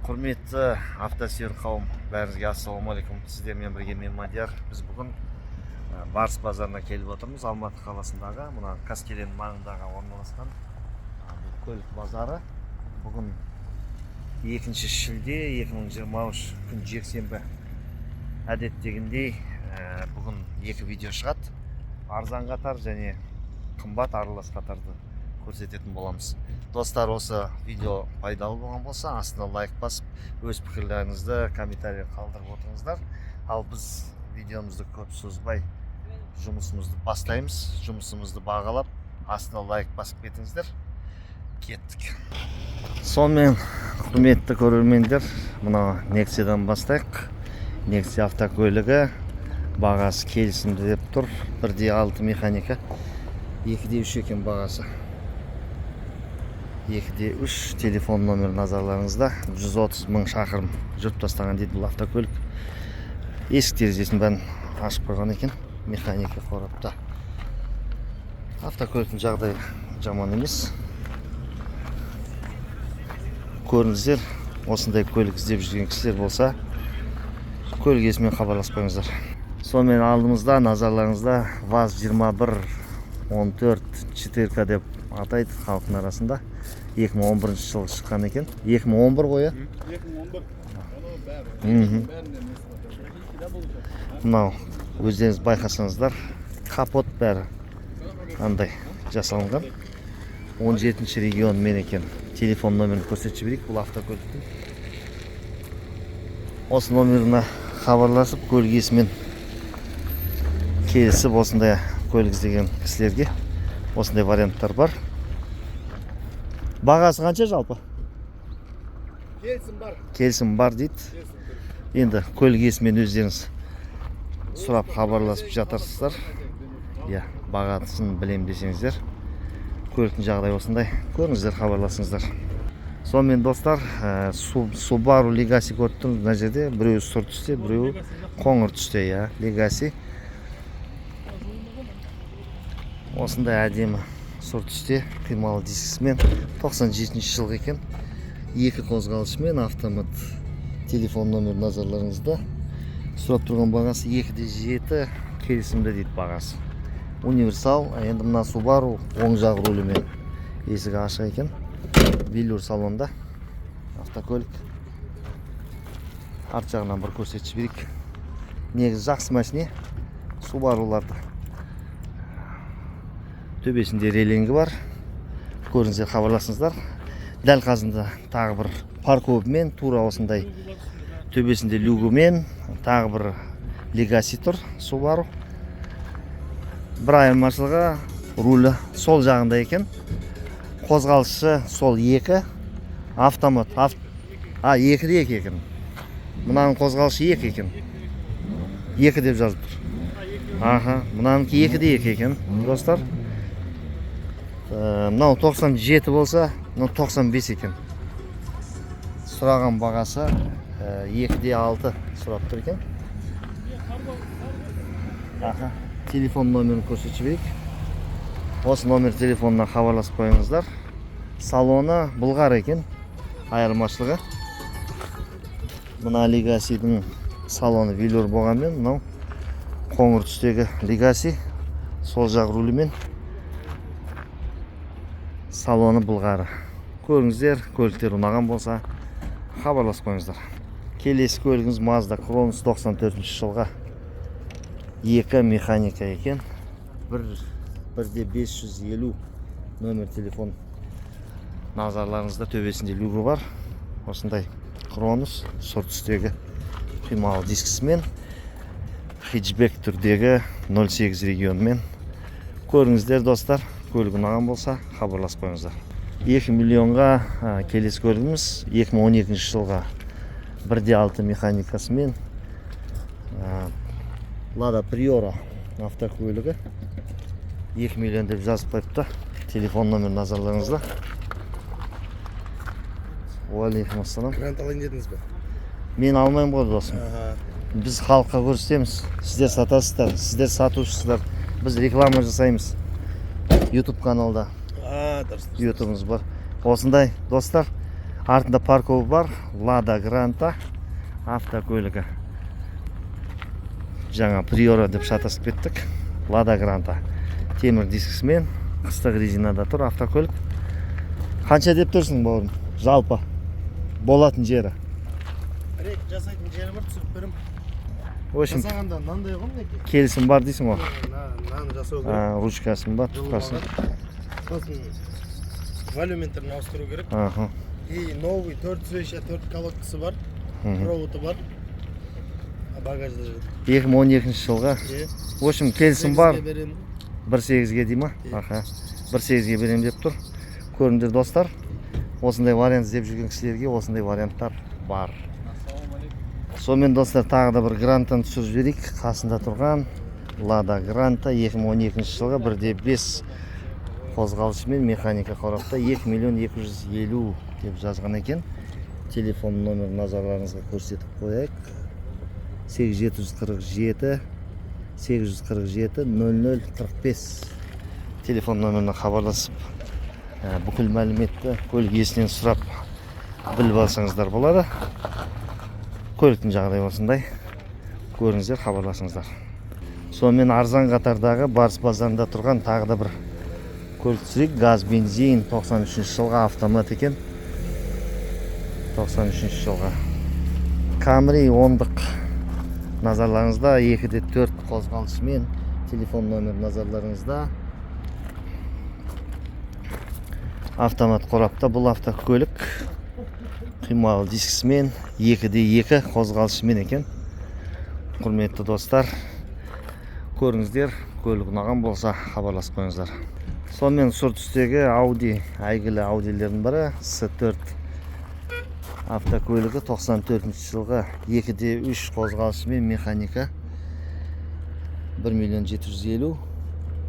Құрметті автосүйер қауым, бәріңізге ассалаумағалейкум! Сіздермен бірге мен, Мадияр. Біз бүгін Барыс базарына келіп отырмыз. Алматы қаласындағы мына Қаскелең маңындағы орналасқан бұл көлік базары. Бүгін 2 шілде 2023, күн жексенбі. Әдеттегіндей, бүгін екі видео шығады: арзан қатар және қымбат аралас қатарды көрсететін боламыз. Достар, осы видео пайдалы болған болса, астына лайк басып, өз пікірлеріңізді комментарий қалдырып отырыңыздар. Ал біз видеомызды көп созбай, жұмысымызды бастаймыз. Жұмысымызды бағалап, астына лайк басып кетіңіздер. Кеттік! Сонымен, құрметті көрермендер, мына Нексиядан бастайық. Нексия автокөлігі, бағасы келісімді деп тұр. 1,6 механика, 2,3 екен бағасы, 2,3. Телефон номері назарларыңызда. 130 мың шақырым жүріп тастаған дейді бұл автокөлік. Есік терезесін бәрін ашып қойған екен. Механика қорапта. Автокөліктің жағдайы жаман емес. Көріңіздер, осындай көлік іздеп жүрген кісілер болса, көлік иесімен хабарласып қойыңыздар. Сонымен, алдымызда, назарларыңызда ВАЗ 21 14, 4К деп атайды халықтың арасында. 2011 жылы шыққан екен. 2011 ғой, иә? 2011. Оның бәрі. Бәрінде несі бар. Мынау өздеріңіз байқасаңыздар, капот бәрі андай жасалынған. 17 регионмен екен. Телефон номерін көрсетіп жіберейік бұл автокөліктің. Осы номеріне хабарласып, көлік иесімен келісіп, осындай көлік іздеген кісілерге осындай варианттар бар. Бағасы қанша жалпы? Келісім бар. Келісім бар дейді. Келісім бар. Енді көлік иесімен өздеріңіз сұрап, хабарласып жатарсыздар, иә. Бағасын білем десеңіздер, көліктің жағдайы осындай. Көріңіздер, хабарласыңыздар. Сонымен, достар, Субару Легаси көріп тұрмыз мына жерде. Біреуі сұр түсте, біреуі қоңыр түсте, иә. Легаси осындай әдемі сұр түсте, құймалы дискісімен, 97 жылғы екен, екі қозғалышымен, автомат. Телефон номері назарларыңызда. Сұрап тұрған бағасы 2,7, келісімді дейді бағасы. Универсал. Енді мына Субару оң жақ рулімен, есігі ашық екен. Велюр салонда автокөлік. Арт жағынан бір көрсетіп жіберейік. Негізі жақсы машине Субаруларды. Төбесінде рейлингі бар. Көріңіздер, хабарласыңыздар. Дәл қасында тағы бір фаркопымен, тура осындай төбесінде люгімен тағы бір Легаси тұр, Субару. Бір айырмашылығы, рулі сол жағында екен. Қозғалысы сол екі, автомат. 2,2 екен. Мынаның қозғалысы екі екен, екі деп жазып тұр. Аха, мынанікі 2,2 екен, достар. Мынау 97 болса, мынау 95 екен. Сұраған бағасы 2,6 сұрап тұр екен. Аха, телефон номерін көрсетіп жіберейік. Осы номер телефонына хабарласып қойыңыздар. Салоны былғары екен. Айырмашылығы, мына Легасидің салоны велюр болғанмен, мынау қоңыр түстегі Легаси сол жақ рулімен, салоны былғары. Көріңіздер, көліктер ұнаған болса, хабарласып қойыңыздар. Келесі көлігіміз Mazda Кронус, 94 жылға, екі механика екен. 1,550. Номер телефон назарларыңызда. Төбесінде люгі бар. Осындай Кронус сұр түстегі, құймалы дискісімен, хэтчбек түрдегі, 08 регионмен. Көріңіздер, достар, көлік ұнаған болса, хабарласып қойыңыздар. 2 миллионға. Келесі көлігіміз 2012 жылға, 1,6 механикасымен, Лада Приора автокөлігі. 2 миллион деп жазып қойыпты. Телефон номер назарларыңызда. Уағалейкум ассалам. Грант алайын дедіңіз бе? Мен алмаймын ғой, досым. Біз халыққа көрсетеміз, сіздер сатасыздар, сіздер сатушысыздар. Біз реклама жасаймыз Ютуб каналда. А, дұрыс. Ютубымыз бар. Осындай, достар. Артында парковы бар. Лада Гранта автокөлігі. Жаңа Приора деп шатасып кеттік. Лада Гранта. Темір дискісімен, қыстық резинада тұр автокөлік. Қанша деп тұрсың, бауырым? Жалпы болатын жері. Рек жасайтын жері бар, түсіріп беремін. В общем, Жасағанда мынандай ғой, мінекей. Келісім бар дейсің ғой. Мынаны жасау керек. А, ручкасын ба, тұтқасын. Сосын волюметрін ауыстыру керек. И новый төрт свеча, төрт колодкасы бар, проводы бар. А багажда жатыр. 2012 жылға. Е, В общем, келісім бар. 8-ге беремін. 1.8-ге дей ма? Иә. Аха. 1.8-ге беремін деп тұр. Көріңдер, достар. Осындай вариант іздеп жүрген кісілерге осындай варианттар бар. Сонымен, достар, тағы да бір Грантаны түсіріп жіберейік. Қасында тұрған Лада Гранта 2012 жылғы, 1.5 қозғалысымен, механика қорапта, 2 миллион 250 деп жазған екен. Телефон номерін назарларыңызға көрсетіп қояйық. 8747 847 00 45 телефон нөміріне хабарласып, бүкіл мәліметті көлік иесінен сұрап біліп алсаңыздар болады. Көліктің жағдайы осындай. Көріңіздер, хабарласыңыздар. Сонымен, арзан қатардағы Барыс базарында тұрған тағы да бір көлік түсірейік. Газ бензин, 93 жылғы, автомат екен. 93 жылғы Камри ондық назарларыңызда, 2 де 4 қозғалысымен, телефон нөмірі назарларыңызда. Автомат қорапта бұл автокөлік, құймалы дискісімен, 2 де 2 қозғалысымен екен. Құрметті достар, көріңіздер, көлік ұнаған болса, хабарласып қойыңыздар. Сонымен, сұр түстегі Ауди, әйгілі Аудилердің бірі, С4 автокөлігі, 94 жылғы, 2 де 3 қозғалысымен, механика, 1 миллион 750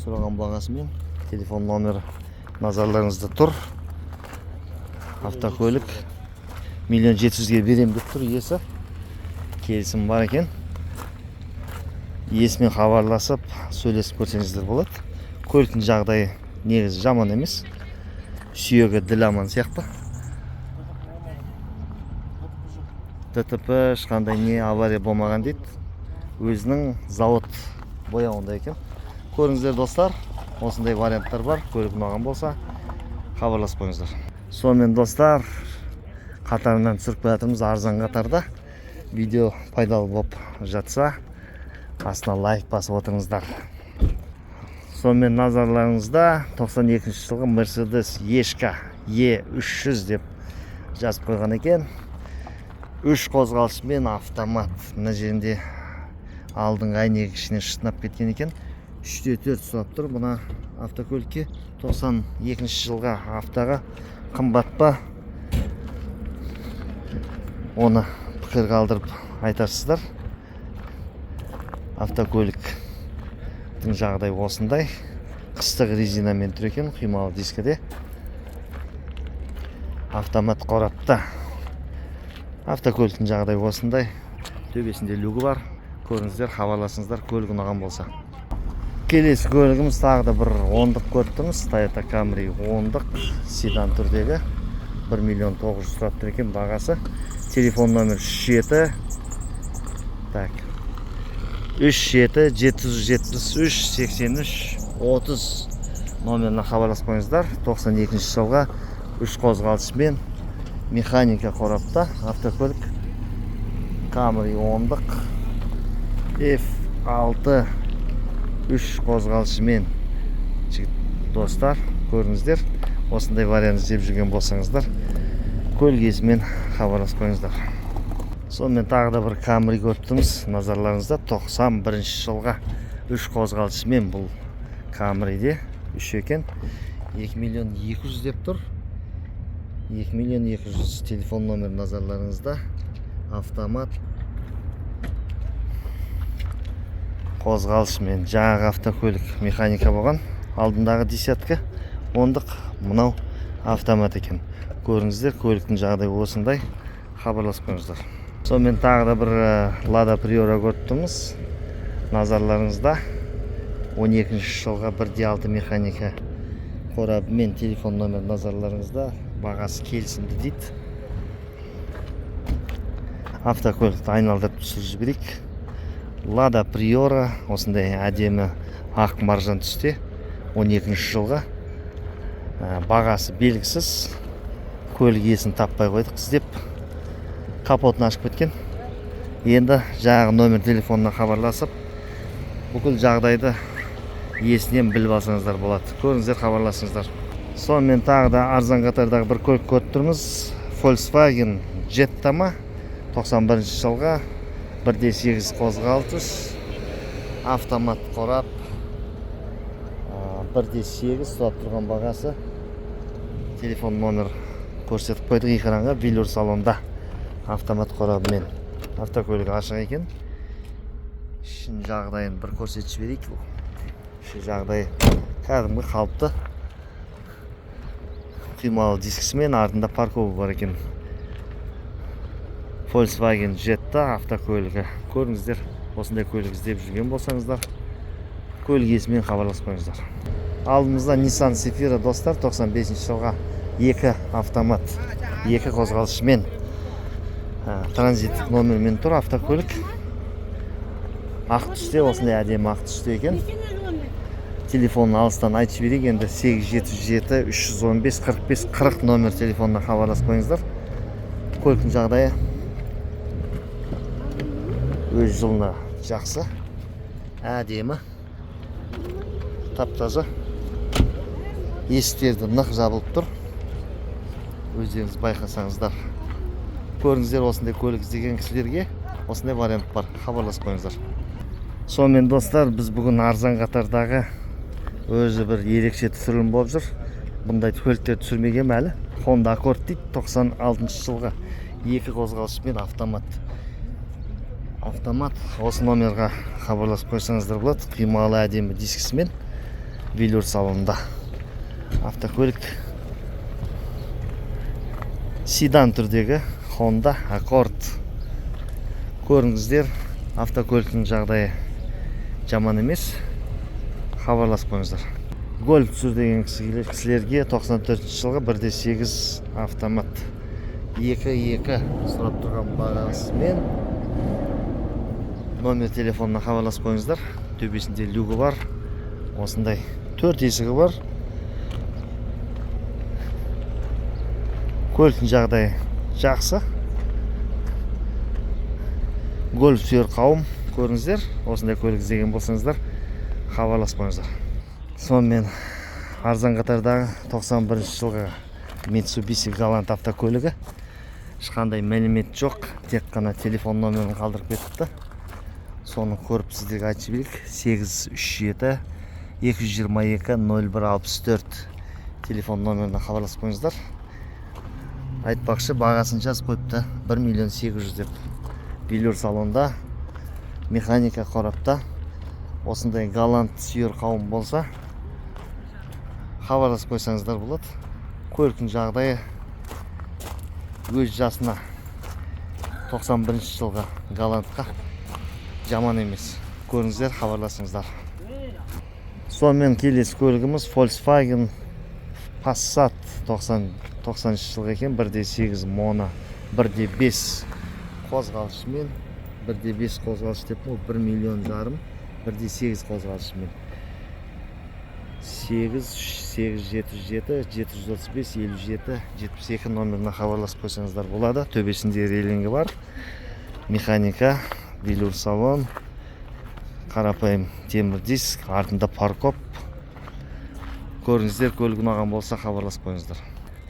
сұраған бағасымен, телефон номері назарларыңызда тұр. Автокөлік миллион 700-ге берем деп тұр иесі. Келісім бар екен. Иесімен хабарласып, сөйлесіп көрсеңіздер болады. Көліктің жағдайы негізі жаман емес, сүйегі діл аман сияқты. ДТП, ешқандай не авария болмаған дейді. Өзінің завод бояуында екен. Көріңіздер, достар, осындай варианттар бар. Көлік ұнаған болса, хабарласып қойыңыздар. Сонымен, достар, қатарынан түсіріп келе жатырмыз арзан қатарда. Видео пайдалы болып жатса, астына лайк басып отырыңыздар. Сонымен, назарларыңызда 92 жылғы Мерседес Ешка, Е300 деп жазып қойған екен. Үш қозғалысымен, автомат. Мына жерінде алдыңғы әйнегі кішкене шытынап кеткен екен. 3 де 4 сұрап тұр мына автокөлікке. 92 жылға автоға қымбат па, оны пікір қалдырып айтарсыздар. Автокөліктің жағдайы осындай, қыстық резинамен тұр екен, құймалы дискіде, автомат қорапта. Автокөліктің жағдайы осындай, төбесінде люгі бар. Көріңіздер, хабарласыңыздар көлік ұнаған болса. Келесі көлігіміз тағы да бір ондық көріп тұрмыз. Toyota Camry ондық, седан түрдегі, 1 миллион 900 сұрап тұр екен бағасы. Телефон номер 37, так, 37 773 83 30 номеріне хабарласып қойыңыздар. 92 жылға, үш қозғалысымен, механика қорапта автокөлік, Camry ондық F6, үш қозғалысымен. Жігіт, достар, көріңіздер, осындай вариант іздеп жүрген болсаңыздар, көлік иесімен хабарласып қойыңыздар. Сонымен, тағы да бір Камри көріп тұрмыз назарларыңызда, 91 жылға, үш қозғалысымен. Бұл Камриде үш екен. 2 миллион 200 деп тұр, 2 миллион 200. Телефон номері назарларыңызда. Автомат қозғалысымен. Жаңағы автокөлік механика болған, алдындағы десятка ондық, мынау автомат екен. Көріңіздер, көліктің жағдайы осындай, хабарласып қойыңыздар. Сонымен, тағы да бір Лада Приора көріп тұрмыз назарларыңызда, 12 жылға, 1 де 6 механика қорабымен, телефон номері назарларыңызда. Бағасы келісімді дейді. Автокөлікті айналдырып түсіріп жіберейік. Лада Приора осындай әдемі ақ маржан түсте, 12 жылғы. Бағасы белгісіз. Көлік иесін таппай қойдық іздеп. Капотын ашып кеткен. Енді жаңағы номер телефонына хабарласып, бүкіл жағдайды иесінен біліп алсаңыздар болады. Көріңіздер, хабарласыңыздар. Сонымен тағы да арзан қатардағы бір көлік көріп тұрмыз. Volkswagen Jetta ма? 91 жылғы, 1.8 қозғалтқыш, автомат қорап, 1.8 сұрап тұрған бағасы. Телефон номер көрсетіп қойдық экранға. Велюр салонда автомат қорабымен автокөлік ашық екен. Ішін жағдайын бір көрсетіп жіберейік. Іші жағдайы кәдімгі қалыпты. Құймалы дискісімен, артында парковка бар екен. Volkswagen Jetta автокөлігі. Көріңіздер, осындай көлік іздеп жүрген болсаңыздар, көлік иесімен хабарласып қойыңыздар. Алдымызда Nissan Cefiro, достар, 95 жылға, 2 автомат, 2 қозғалысшымен, транзиттік номермен тұр автокөлік. Ақ түсте, осындай әдемі ақ түсте екен. Телефонын алыстан айтып жіберейік енді: 877 315 45 40 номер телефонына хабарласып қойыңыздар. Көліктің жағдайы өз жылына жақсы, әдемі, тап таза. Есіктері нық жабылып тұр, өздеріңіз байқасаңыздар. Көріңіздер, осындай көлік іздеген кісілерге осындай вариант бар, хабарласып қойыңыздар. Сонымен, достар, біз бүгін арзан қатардағы өзі бір ерекше түсірілім болып жүр. Бұндай көліктер түсірмегенмін әлі. Honda Accord дейді, 96 жылғы, 2 қозғалысымен автомат. Автомат. Осы номерға хабарласып қойсаңыздар болады. Құймалы әдемі дискісімен, велюр салонында. Автокөлік седан түрдегі Honda Accord. Көріңіздер, автокөліктің жағдайы жаман емес. Хабарласып қойыңыздар. Гольф түсір деген кісілерге 94 жылғы, 1.8 автомат. 2.2 сұрап тұрған бағасымен номер телефонына хабарласып қойыңыздар. Төбесінде люгі бар. Осындай 4 есігі бар. Көліктің жағдайы жақсы. Гольф сүйер қауым, көріңіздер, осындай көлік іздеген болсаңыздар, хабарласып қойыңыздар. Сонымен арзан қатардағы 91 жылғы Mitsubishi Galant автокөлігі. Ешқандай мәлімет жоқ, тек қана телефон номерін қалдырып кетіпті. Соны көріп сіздерге айтып жіберейік. 837 222 0164 телефон номеріне хабарласып қойыңыздар. Айтпақшы, бағасын жазып қойыпты, 1 миллион 800 деп. Велюр салонда, механика қорапта. Осындай Галант сүйер қауым болса, хабарласып қойсаңыздар болады. Көліктің жағдайы өз жасына, 91 жылғы Галантқа жаман емес. Көріңіздер, хабарласыңыздар. Сонымен келесі көлігіміз Volkswagen Passat, 90 жылғы екен, 1.8 моно, 1.5 қозғалысымен, 1.5 қозғалыс деп, ол 1 миллион жарым, 1.8 қозғалысымен. 8 8 7 7 735 57 72 номеріне хабарласып қойсаңыздар болады. Төбесінде рейлингі бар. Механика, велюр салон, қарапайым темір диск, артында паркоп. Көріңіздер, көлік ұнаған болса хабарласып қойыңыздар.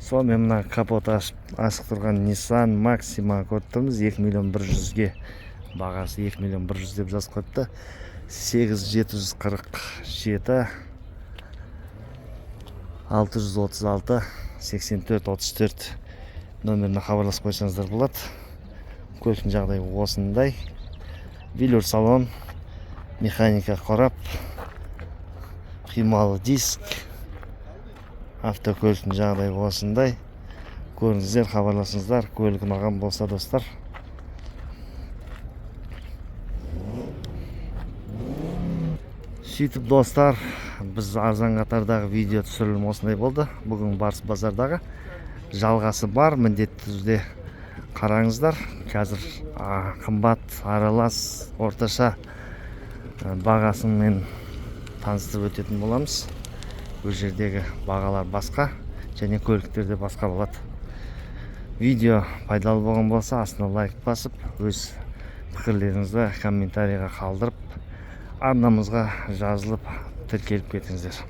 Сонымен мына капот ашық тұрған Nissan Maxima көріп тұрмыз. 2 миллион 100-ге бағасы, 2 миллион 100 деп жазып қойыпты. 8 747 636 84 34 номеріне хабарласып қойсаңыздар болады. Көліктің жағдайы осындай. Велюр салон, механика қорап, құймалы диск. Автокөліктің жағдайы осындай. Көріңіздер, хабарласыңыздар. Көлік ұнаған болса, достар. Сөйтіп, достар, біз арзан қатардағы видео түсірілім осындай болды. Бүгін Барыс базардағы жалғасы бар, міндетті түрде Қараңыздар, қазір қымбат, аралас, орташа бағасымен таныстырып өтетін боламыз. Бұл жердегі бағалар басқа және көліктер де басқа болады. Видео пайдалы болған болса, астына лайк басып, өз пікірлеріңізді комментарийға қалдырып, арнамызға жазылып, тіркеліп кетіңіздер.